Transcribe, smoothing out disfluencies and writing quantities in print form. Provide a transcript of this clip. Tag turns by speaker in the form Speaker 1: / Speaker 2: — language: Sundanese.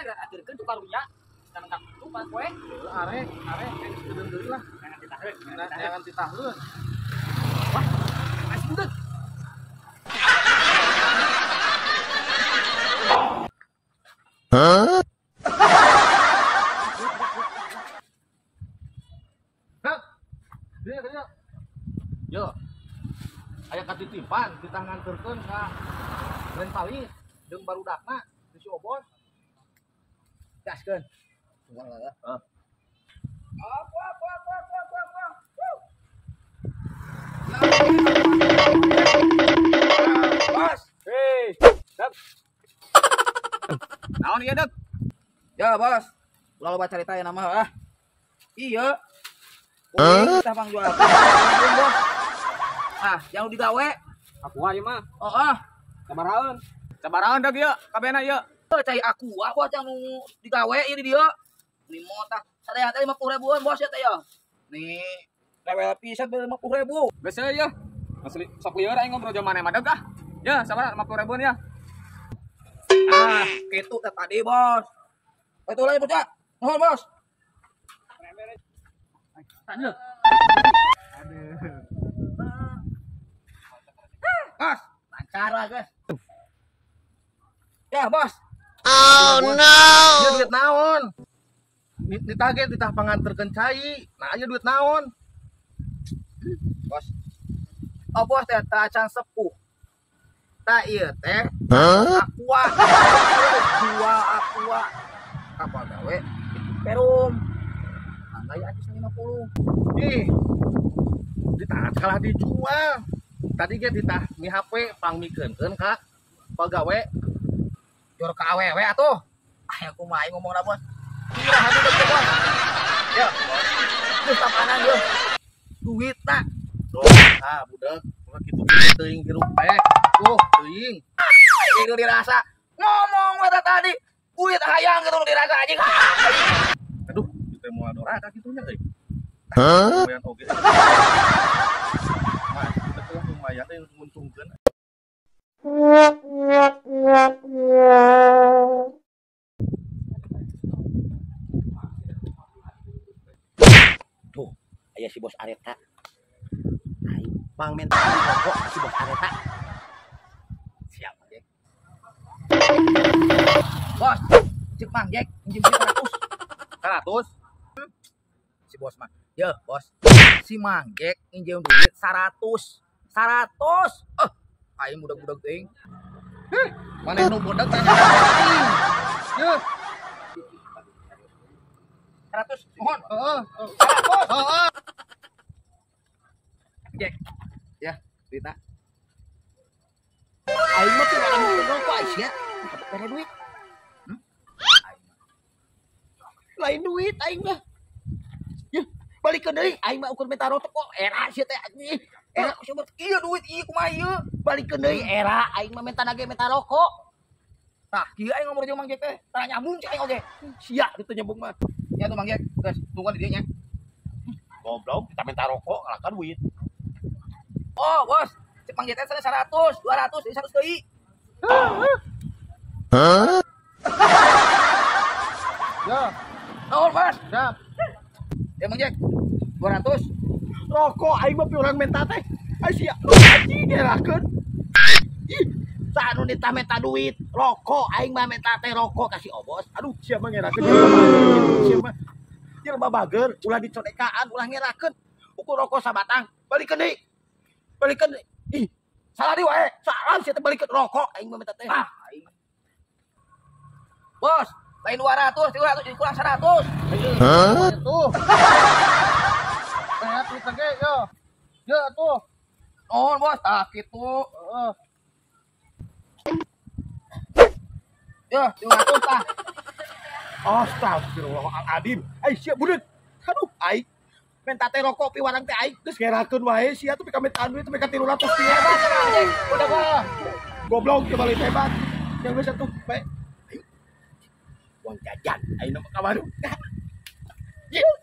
Speaker 1: teh aturkeun tu karunya. Tanang tu pas poe.
Speaker 2: Are, are geus deui lah. Jangan titaheun.
Speaker 1: Wah, masih budak.
Speaker 2: Hah? Hah? Dia kerja. Yo. Aya katitipan kita nganterkeun ka rentalis jeung barudakna di si Obos.
Speaker 1: Gaskeun. Tunggu lah.
Speaker 2: Heeh.
Speaker 1: Apa. Bos. Hei, Dek. Naon ieu, Dek?
Speaker 3: Ya, Bos. Ulah loba carita ya nama ah. Iya. Kita pang jual. Bos. Ah, yang digawe.
Speaker 1: Aku ieu mah.
Speaker 3: Oh, ah.
Speaker 1: Sabaraheun. Sabaraheun Dek ieu, kabehna ieu.
Speaker 3: Cai aku ah, bos yang digawe ieu di dieu. Limo tah. Sadaya teh 50 ribuan bos ya teh ya. Nih, level pisan 50 ribu.
Speaker 1: Geus ya. Asli sok lieur aing ngobrol jeung maneh mah Dek ah. Ya, sabaraha 50 ribuan ya.
Speaker 3: Ah, kitu teh tadi, Bos. Itu lagi bocah. Nuhun, Bos.
Speaker 1: Tanya.
Speaker 2: Aduh.
Speaker 3: Bos, lancar lah, guys. Ya, Bos.
Speaker 4: Oh no.
Speaker 2: Ieu duit naon? Ditagih ditah panganterkeun cai. Nah, ieu duit naon?
Speaker 3: Bos. Oh, bos teh teh acan sepuh. Tah ieu teh aqua. Dua aqua. Kapal gawe perum. Anggai aja 50.
Speaker 2: Ih. Ditah kalah dijual. Tadi ge ditah mi HP pangmikeunkeun ka pagawe.
Speaker 3: Jor ka awewe atuh. Ah, kumaha aing ngomongna, Bos. Kira hati teh, Bos. Yo. Geus tapanan yo. Duitna.
Speaker 2: Duh, ah budak, ulah kitu teuing hirup teh. Tuh, teuing.
Speaker 3: Itu dirasa ngomong we tadi. Duit hayang kitu nu dirasa anjing.
Speaker 2: Aduh, kitu moal doraka kitu nya euy.
Speaker 4: Hah?
Speaker 2: Lumayan oge. Mah, kitu teh lumayan teh nguntungkeun.
Speaker 4: Tuh, aya si bos Areta. Aing pang minta rokok si bos Areta.
Speaker 3: Siap, Jack. Bos, cek Mang Jack, minjem 100.
Speaker 2: 100?
Speaker 3: Si bos mah. Ye, bos. Si Mang Jack minjem duit 100. 100. Aing budak-budak teuing.
Speaker 2: Heh, maneh nu budak tanya aing. Ye.
Speaker 3: 100, mohon.
Speaker 2: Heeh.
Speaker 3: 100.
Speaker 2: Heeh.
Speaker 3: Jack. Ya, cerita. Aing mah tuh orang rokok Aisyah. Dapat duit.
Speaker 4: Lain duit aing mah. Yeuh, balikeun deui aing mah ukur minta rokok kok era sia teh anjing. Era ku
Speaker 3: ieu duit ieu kumaha ieu?
Speaker 4: Balikeun deui era aing mah minta nage minta rokok.
Speaker 3: Tah, kieu aing ngobrol jeung Mang Jack teh, tara nyambung cek aing oge.
Speaker 4: Sia ditu nyambung mah.
Speaker 3: Ya tuh Mang Jack, geus tungguan di dieu nya.
Speaker 4: Goblok, kita minta rokok ngalakan duit.
Speaker 3: Oh, bos, cek Mang Jack teh 100, 200, jadi 100 deui.
Speaker 4: Hah?
Speaker 2: Ya.
Speaker 3: Nuhun, Bos.
Speaker 2: Siap.
Speaker 3: Ya Mang Jack, 200.
Speaker 4: Rokok aing mah urang minta teh. Ai sia anjing ngerakeun. Ih, sanu nita minta duit, rokok aing mah minta teh rokok kasih obos. Aduh, sia mah ngerakeun. Sia mah jelema bager, ulah diconekaan, ulah ngerakeun. Ukur rokok sabatang, balikeun deui. Balikeun deui. Ih, salah deui wae. Salah sia teh balikeun rokok aing mah minta teh.
Speaker 3: Ah, aing. Bos, lain 200, 300 jadi kurang 100.
Speaker 2: Hah? Tuh. Sehat duit ge, yo. Yo atuh.
Speaker 3: Nuhun, Bos. Tah kitu.
Speaker 2: Heeh.
Speaker 3: Yo, 300 tah.
Speaker 4: Astagfirullahaladzim. Ai sia budak. Aduh, aing minta teh rokok piwarang teh aing geus ngerakeun wae sia tuh pika minta duit pika 300 sia.
Speaker 3: Udah mah.
Speaker 4: Goblok coba balik hebat. Yang geus atuh bae. Uang jajan aing mah ka warung.
Speaker 5: Yeah.